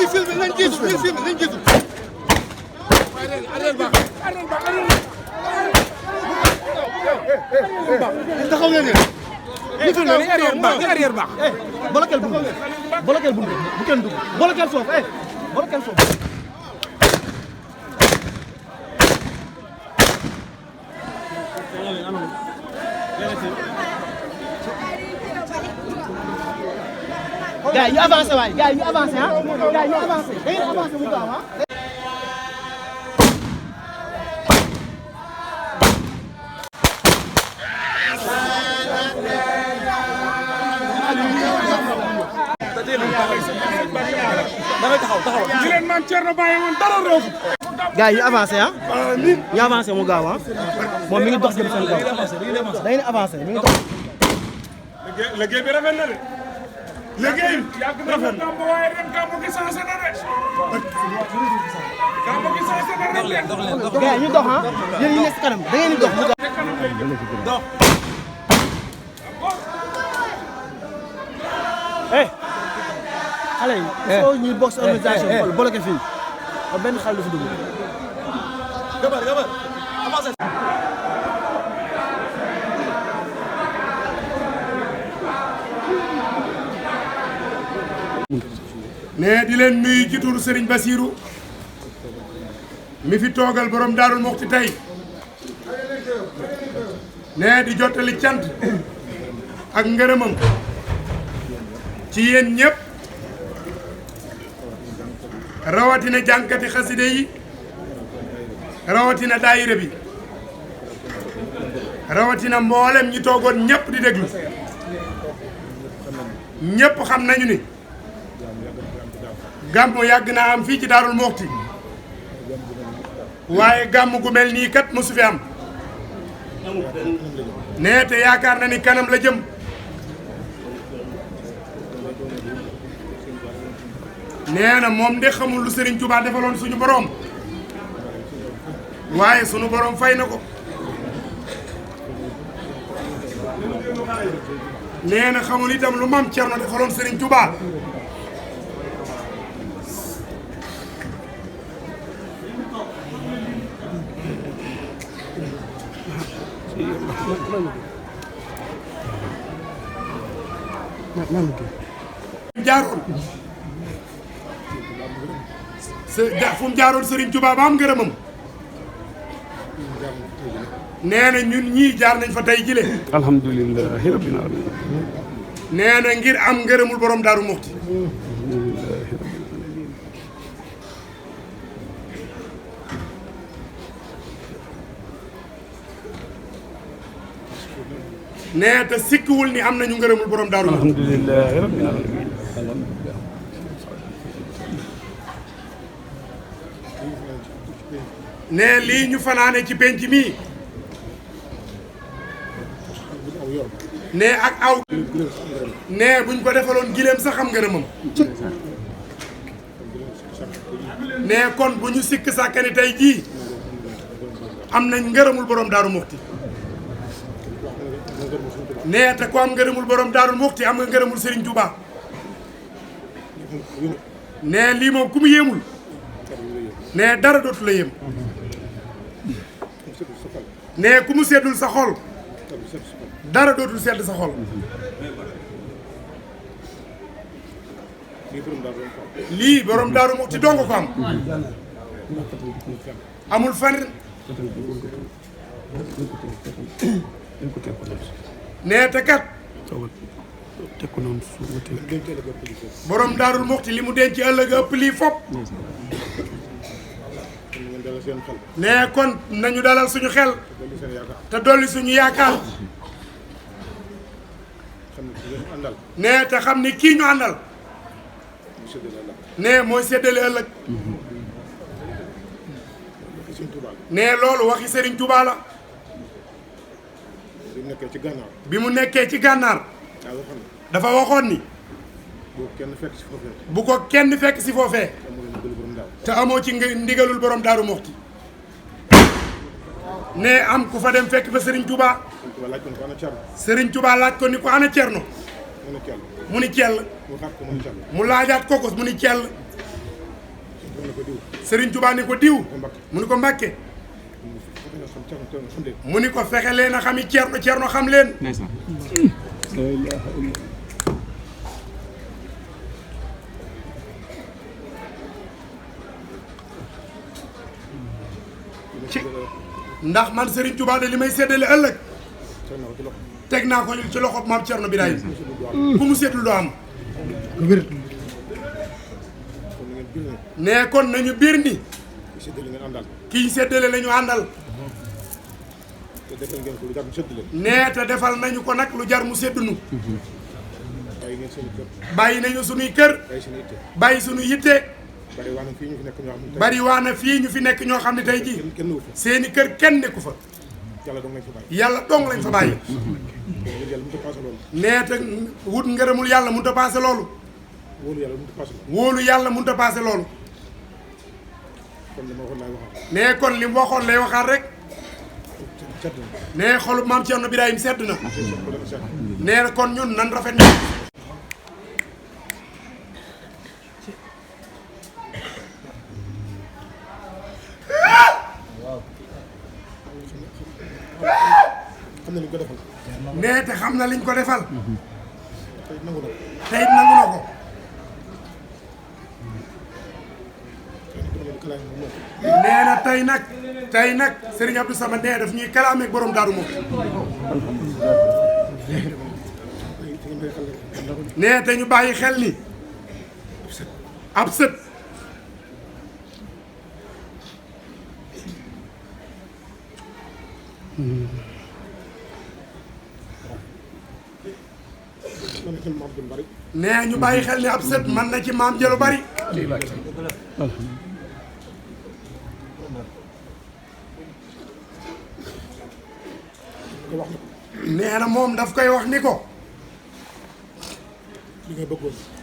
ñuy filmé nañ gisul ñuy filmé nañ gisul. taxaw leen ne. ñu filmé ni arrière baax. bolokeel buntu bolokeel buntu bu kenn dugg bolokeel foofu bolokeel foofu. gars yi ñu avancé waay gars yi ñu avancé ah gars yi ñu avancé da ngeen avancé mu gaaw ah. gars yi ñu avancé ah. ñu avancé mu gaaw ah. moom mi ngi dox jëm seen kaw. da ngeen avancé mi ngi dox. liggéey bi rafet na de. liggéey yàgg na fa gàmmu waaye ren gàmmu gi changé na de. gàmmu gi changé na de. dox leen gars yi ñu dox ah yéen ñi nekk si kanam da ngeen di dox mu dox. xale yi. soo ñuy bokk si organisation bi bloqué fii benn xale du fi dugg. gabar avancé. ne di leen nuyu ci turu Serigne Bassirou mi fi toogal borom Daarul Muxti tey ne di jottali cant ak ngërëmam ci yéen ñëpp rawatina jànkati xaside yi rawatina daayira bi rawatina mboolem ñi toogoon ñëpp di déglu ñëpp xam nañu ni gàmmu yàgg naa am fii ci Daarul Muxti waaye gàmm gu mel nii kat mosu fi am nee te yaakaar na ni kanam la jëm nee na moom de xamul lu Serigne Touba defaloon suñu borom waaye suñu borom fay na ko nee na xamul itam lu Maam Cerno defaloon Serigne Touba jaaroon fu mu jaaroon Serigne Touba ba am ngërëmam nee na ñun ñii jaar nañ fa tey jile alhamdulillahi rabbil alamin nee na ngir am ngërëmul borom Daaru Muxti nee te sikkiwul ni am nañu ngërëmul borom Daaru Muxti alhamdulillahi rabbil alamin nee lii ñu fanaane ci penc mii nee ak aw nee buñ ko defaloon gileem sax xam ngërëmam nee kon bu ñu sikk sàkkani tey jii am nañ ngërëmul borom Daaru Muxti nee te ko am ngërëmul borom Daaru Muxti am nga ngërëmul Serigne Touba nee lii moom ku mu yéemul nee dara dootu la yéem nee ku mu seddul sa xol dara dootul sedd sa xol lii borom Daaru Muxti dong ko am amul fan nee te kat borom Daarul Muxti li mu denc ëllëg ëpp lii fop nee kon nañu dalal suñu xel te dolli suñu yaakaar nee te xam ni kii ñu àndal nee mooy séddale ëllëg nee loolu waxi Serigne Touba la bi mu nekkee ci gànnaar dafa waxoon ni bu ko kenn fekk si foofee te amoo ci ndigalul borom Daaru Muxti ne am ku fa dem fekk fa Serigne Touba Serigne Touba laaj ko ni ko ana Cerno mu ni Cell mu laajaat ko mu ni Cell Serigne Touba ni ko diw mu ni ko Mbàkke mu ni ko fexe leen a xami Ceerno xam leen ndax man Serigne Touba de li may séddale ëllëg teg naa ko ci loxob maam Ceerno Birahim ku mu seetlu doo am ne kon nañu biir ni kii séddale la ñu àndal nee te defal nañu ko nag lu jar mu séddunu bàyyi nañu sunuy kër bàyyi sunu yitte bari waa na fii ñu fi nekk ñoo xam ne tey jii seeni kër kenn nekku fa yàlla dong lañ fa bàyyi nee te wut ngërëmul yàlla mënut a paase loolu wóolu yàlla mënut a paase loolu nee kon li mu waxoon lay waxaat rek nee xolub maam Ceerno Birahim sedd na nee kon ñun nan rafet na nee te xam na liñ ko defal tey nangu na ko nee na tey nag Serigne Abdou Samad nee daf ñuy kalaame ak borom Daaru moom nee te ñu bàyyi xel ni ab sët nee ñu bàyyi xel ni ab sët mën na ci maam jëlu bari nee na moom daf koy wax ni ko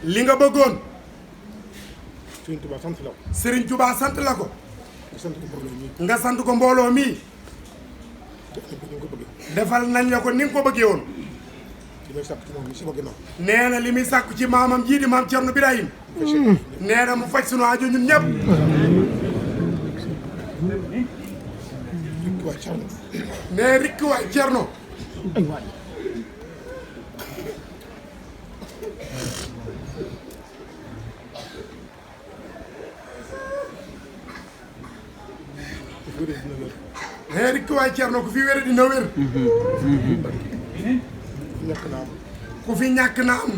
li nga bëggoon Serigne Touba sant la ko nga sant ko mbooloo mii defal nañ la ko ni nga ko bëggee woon nee na li muy sàkku ci maamam jii di maam Ceerno Birahim nee na mu faj sunu aajo ñun ñëpp nee rikk waay Ceerno nee rikk waay Ceerno ku fi wér dina wér ku fi ñàkk na am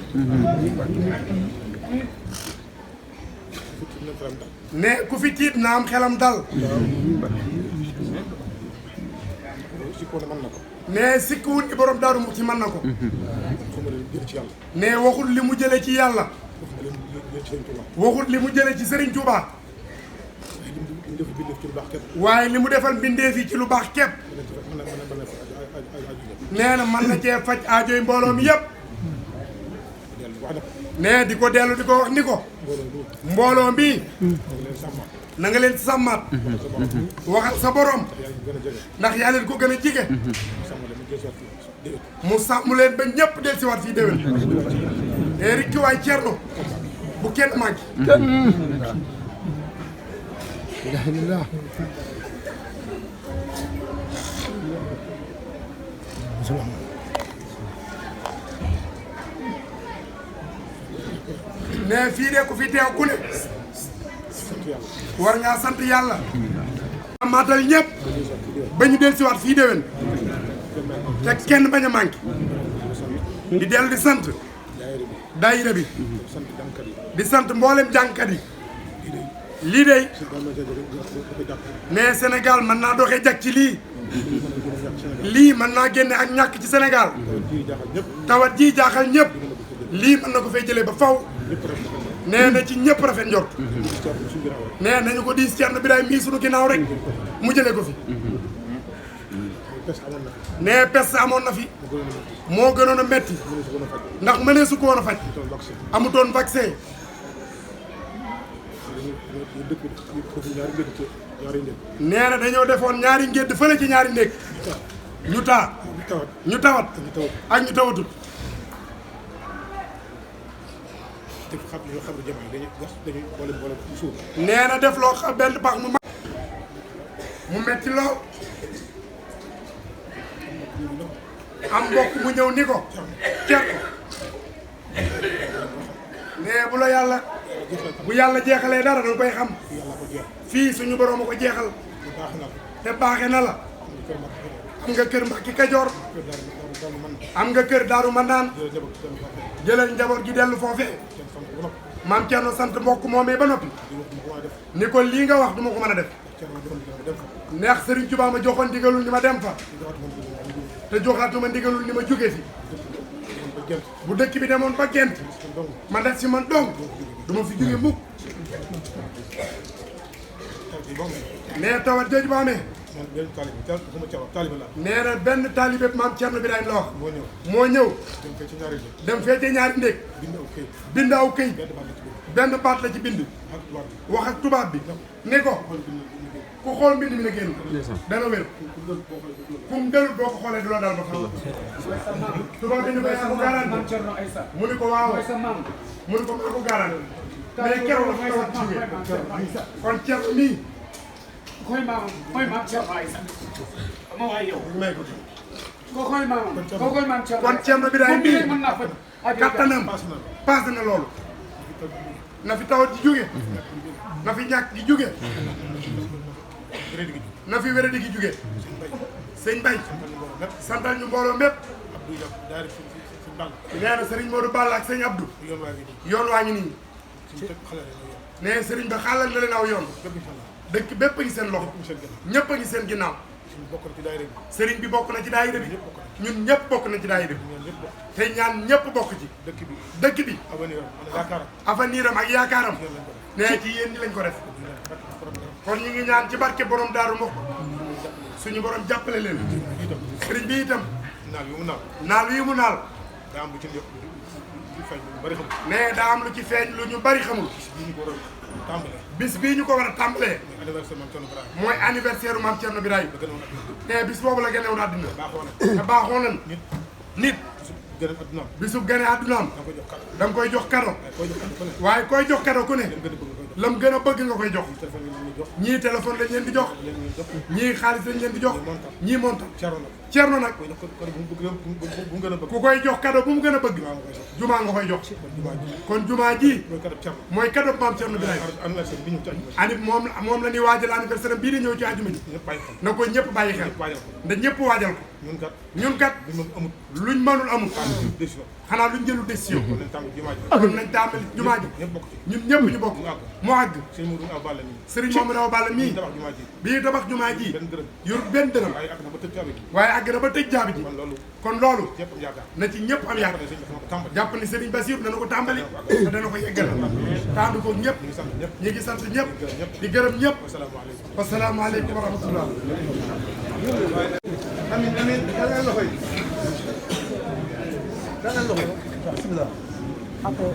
ne ku fi tiit na am xelam dal ne sikkiwul ni borom Daaru Muxti mën na ko ne waxul li mu jële ci yàlla waxul li mu jële ci Serigne Touba waaye li mu defal mbindeef yi ci lu baax képp nee na mën na cee faj aajoy mbooloo mi yëpp nee di ko dellu di ko wax ni ko mbooloo mi na nga leen sàmmaat waxal sa borom ndax yaa leen ko gën a jige mu sàmm leen ba ñëpp del si waat fii déwén nee rikki waay Ceerno bu kenn manqué ne fii de ku fi teew ku ne war ngaa sant yàlla maatal ñëpp ba ñu del si waat fii déwén te kenn bañ a manqué di dellu di sant daayira bi di sant mboolem jàngkat yi lii de mais Sénégal mën naa doxee jag ci lii mën naa génne ak ñàkk ci Sénégal tawat ji jaaxal ñëpp lii mën na ko fay jëlee ba faw nee na ci ñëpp rafet njort nee nañu ko diis Ceerno Birahim mii sunu ginnaaw rek mu jëlee ko fi nee peste amoon na fi moo gënoon a metti ndax mënee su ko woon a faj amutoon vaccin nee na dañoo defoon ñaari ngédd fële ci ñaari ndéeg ñu tawat ak ñu tawatut xam ne xam ne jamono dañuy gas dañuy boole suuf. nee na def loo xam benn pax mu metti lool am mbokk mu ñëw ni ko cer ko nee bu la yàlla bu yàlla jeexalee dara danga koy xam fii suñu borom a ko jeexal te baaxe na la am nga kër Mbàkke Kajoor am nga kër Daaru Manaan jëlal njaboot gi dellu foofee maam Thierno sant mbokk moomee ba noppi ni ko lii nga wax duma ko mën a def neex Serigne Touba ma joxoon ndigalul ni ma dem fa te joxaatuma ndigalul ni ma jóge fi bu dëkk bi demoon ba Gent ma def si man dong duma fi jóge mukk nee tawat jooju ba amee nee na benn taalibe maam Thierno Birahim la wax moo ñëw dem fee ci ñaari ndéeg bind aw këy benn baat la ci bind wax ak tubaab bi ne ko ku xool mbind mi la génn dana wér ku mu delul boo ko xoolee du la daal ba xam tubaab bi ni ko yaa ko garanti mu ni ko waaw mu ni ko maa ko garanti mais keroog la fa tawat jógee kon Thierno mii koy maam Thierno Aïssa ma waay yow koy maam Thierno kon Thierno Birahim bii kattanam passé na loolu na fi tawat ji jóge na fi ñàkk gi jóge na fi wéradi gi jóge sëñ Bay santal ñu mbooloo mépp nee na Serigne Modou Balla ak sëñ Abdou yoon waa ngi nii nee Serigne ba xaalal na leen aw yoon dëkk bépp a ngi seen loxo ñëpp a ngi seen ginnaaw Serigne bi bokk na ci daayira bi ñun ñëpp bokk na ci daayira bi te ñaan ñëpp bokk ci dëkk bi avenir am ak yaakaaram nee ci yéen ñi lañ ko def kon ñu ngi ñaan ci barke borom Daaru Muxti suñu borom jàppale leen Serigne bi itam naal wi mu naal nee daa am lu ci feeñ lu ñu bari xamul bis bii ñu ko war a tàmbalee mooy anniversaire maam Thierno Birahim te bis boobu la gënewoon àddina te baaxoo nan nit bisub gane àddunaam da nga koy jox kado waaye koy jox kado ku ne lam gën a bëgg nga koy jox ñii téléphone lañ leen di jox ñii xaalis lañ leen di jox ñii monta Thierno nag ku koy jox kado bu mu gën a bëgg jumaa nga koy jox kon jumaa ji mooy kado maam Thierno Birahim ani moom la ñuy waajal anniversaire bii di ñëw ci àjjuma ji na ko ñëpp bàyyi xel ndax ñëpp waajal ko ñun kat luñ mënul amul xanaa luñ jëlu décision kon nañ tàmbali jumaa ji ñun ñëpp ñu bokk mu àgg Serigne Mamadou Awa Balla mii bii tabax jumaa ji yor benn dërëm waaye àgg na ba tëj jaabi ji kon loolu na ci ñëpp am yaakaar jàpp ni Serigne Bassirou dana ko tàmbali te dana ko yeggal taandu ko ñëpp ñi ngi sant ñëpp di gërëm ñëpp wasalaamaaleykum wa rahmatullah amin amin dalal loxo yi dalal loxo yi bismillah après